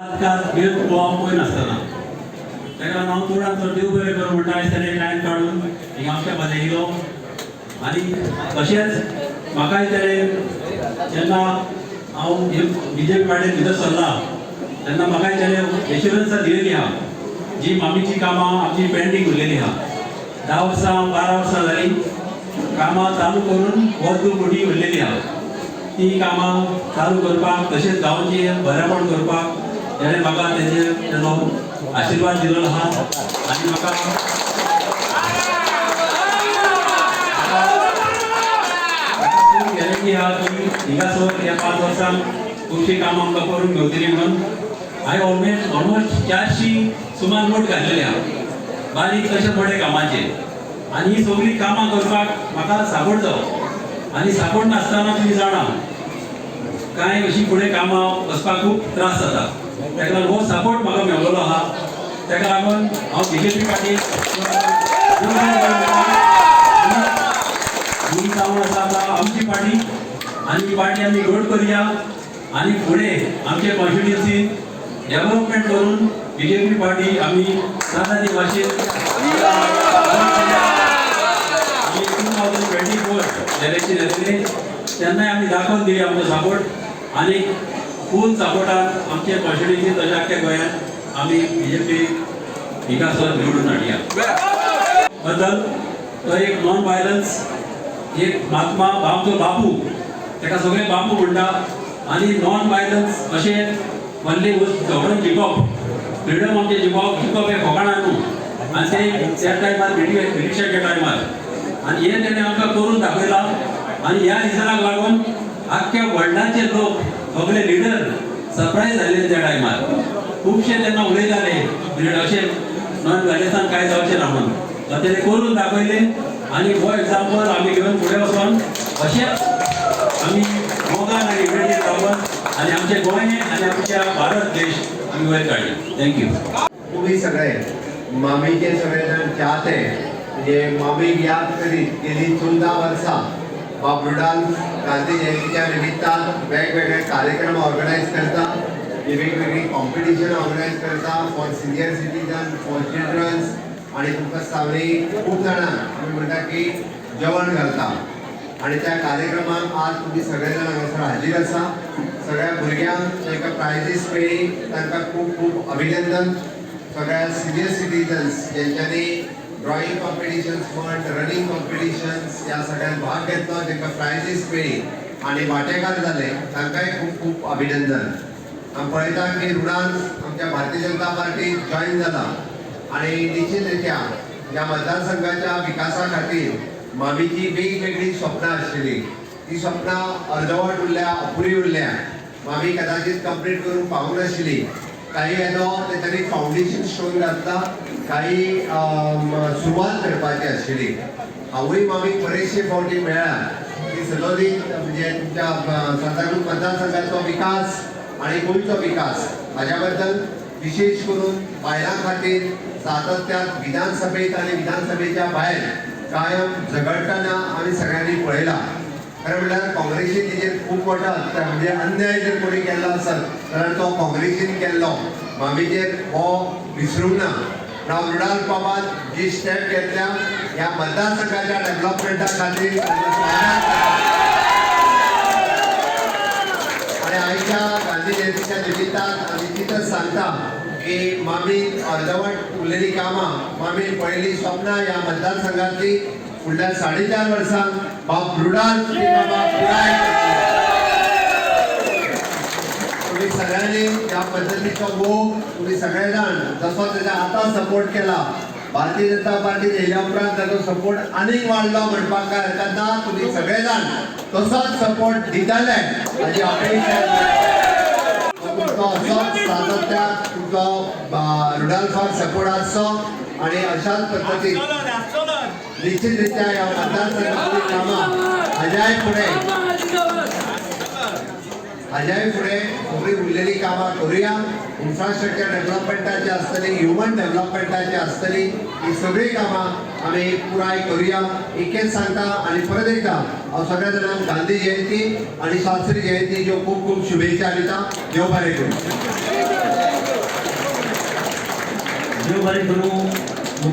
आजकाल वेळ पळोवंक पळयनासतना ताका लागून हांव चडांत चड देव बरें करूं म्हणटा. आयज ताणें टायम काडून हिंगा आमच्या मदें येयलो आनी तशेंच म्हाकाय ताणें जेन्ना हांव बीजेपी पार्टीन भितर सरला तेन्ना म्हाकाय ताणें एश्युरन्सां दिलेली आहा, जी मामीची कामां आमची पेंडींग उरलेली आहा. 10 वर्सां 12 वर्सां जालीं कामां चालू करून वर्ग मोठी उरलेली आहा. ती कामां चालू करपाक तशेंच गांवची बरेपण करपाक ताणें म्हाका तेजे तेजो आशिर्वाद दिलेलो आहा आनी म्हाका खूब गॅरंटी आहा की हिंगासर ह्या 5 वर्सांक खुबशीं कामां आमकां करून घेवतली म्हणून. हांवें ऑलमोस्ट 400 सुमार नोट घातलेले आहा, बारीक तशें मोठे कामाचे. आनी ही सगळीं कामां करपाक म्हाका सापोर्ट जावो आनी सापोर्ट नासतना तुमी जाणा कांय अशी फुडें कामां वचपाक खूब त्रास जाता. ताका लागून हो सपोर्ट म्हाका मेळलेलो आहा. ताका लागून हांव बीजेपी पार्टी ही जावन आसा आतां आमची पार्टी आनी ही पार्टी आमी घट करुया आनी फुडें आमचे कॉन्स्टिट्युन्सी डेव्हलपमेंट करून बीजेपी पार्टी आमी जाता ती भाशेन आमी 2024 इलेक्शन येतलें तेन्नाय आमी दाखोवन दिली आमचो सपोर्ट आनी फूल सपोर्टान आमचे कॉन्स्टिट्युन्सी तशें आख्ख्या गोंयांत आमी बीजेपी हिंगासर निवडून हाडया बद्दल. तो एक नॉन वायलन्स एक महात्मा, आमचो बापू, ताका सगळे बापू म्हणटा. आनी नॉन वायलन्स अशें व्हडली झगडून जिखप, फ्रिडम आमचें जिखप जिखप हें फोकाणां न्हू. आनी ते त्या टायमार ब्रिटिशाच्या टायमार आनी हें तेणें आमकां करून दाखयलां. आनी ह्या रिजनाक लागून आख्ख्या वर्ल्डाचे लोक सगळे लिडर सरप्रायज जाल्ले त्या टायमार. खुबशे तेन्ना उलयताले अशें नॉन वायलन्सान कांय जावचें ना म्हणून, तेणें करून दाखयलें. आनी हो एग्जाम्पल आमी घेवन फुडें वचोन अशेंच आमी मोगान आनी युनिटीन रावन आनी आमचें गोंय आनी आमच्या भारत देश आमी वयर काडया. Thank you. तुम्ही सगळे मामीचे सगळे जाण चाहते, म्हणजे मामीक याद करीत गेली 14 वर्सां बाब रुडाल्फ गांधी जयंतीच्या निमित्तान वेगवेगळे कार्यक्रम ऑर्गनायज करता, वेगवेगळी कॉम्पिटिशन ऑर्गनायज करता for senior citizen, for childrens. आणि तुमकां सांगली खूब जाणांक आमी म्हणटा की जेवण घालता आणि त्या कार्यक्रमाक आज तुमी सगळे जाण हांगासर हाजीर आसा. सगळ्या भुरग्यांक तांकां प्रायजीस मेळ्ळी, तांकां खूब खूब अभिनंदन. सगळ्या सिनियर सिटीजन्स ज्यांच्यानी ड्रॉइंग कॉम्पिटिशन्स म्हण, रनिंग कॉम्पिटिशन्स ह्या सगळ्यांत भाग घेतलो, तांकां प्रायजीस मेळ्ळी आनी वांटेकार जाले, तांकांय खूब खूब अभिनंदन. आमी पळयता की रुडाल्फ आमच्या भारतीय जनता पार्टीत जॉईन जाला आणि निश्चितरित्या ह्या मतदारसंघाच्या विकासा खातीर मामीची वेगवेगळी स्वप्नां आशिल्ली, ती स्वप्नां अर्दवट उरल्या, अपुरी उरल्या. मामी कदाचित कंप्लीट करूंक पावूंक नाशिल्ली. काही येदो तेंच्यांनी फावंडेशन स्टोन घातला, काही सुरवात करपाची आशिल्ली. हांवूय मामीक बरेचशे फावटी मेळ्ळा की सदोदीत म्हणजे तुमच्या सांताक्रूज मतदारसंघाचो विकास आणि गोंयचो विकास हाज्या बद्दल, विशेष करून बायलां खातीर सातत्यात विधानसभेत आणि विधानसभेच्या भायर कायम झगडटना आमी सगळ्यांनी पळयला. खरें म्हणल्यार काँग्रेसीन तेजेर खूब मोठो म्हणजे अन्याय जर कोणी केल्लो आसत जाल्यार तो काँग्रेसीन केल्लो. मामीचेर हो विसरूंक ना. हांव रुडाल्फ बाबान जी स्टेप घेतल्या ह्या मतदारसंघाच्या डेव्हलपमेंटा खातीर ताचें स्वागत करता. आणि आयच्या गांधी जयंतीच्या निमित्तान निश्चितच सांगता की मामी अर्दवट उरलेली कामां, मामी पळयली स्वप्नां ह्या मतदारसंघातली फुडल्या 4.5 वर्सांक बाब रुडाल्फ ही कामां पुराय करतले. तुम्ही सगळ्यांनी ह्या पद्दतीचो मोग, तुम्ही सगळे जाण जसो तेजा आतां सपोर्ट केला, भारतीय जनता पार्टीत येयल्या उपरांत ताचो सपोर्ट आनीक वाडलो म्हणपाक काय हरकत ना. तुम्ही सगळे जाण तसोच सपोर्ट दितले हाजी अपेक्षा. तुमचो असोच सातत्यात तुमचो रुडाल्फाक सपोर्ट आसचो आणि अशाच पद्दतीन निश्चितरित्या ह्या मतदारसंघातली कामां हाज्याय फुडें सगळीं उरलेली कामां करुया. इन्फ्रास्ट्रक्चर डेव्हलपमेंटाची आसतली, ह्युमन डेव्हलपमेंटाची आसतली, ही सगळीं कामां आमी पुराय करुया. इतकेंच सांगता आनी परत एकदा हांव सगळ्या जाणांक गांधी जयंती आनी शास्त्री जयंतीच्यो खूब खूब शुभेच्छा दिता. देव बरें करूं. देव बरें करूं.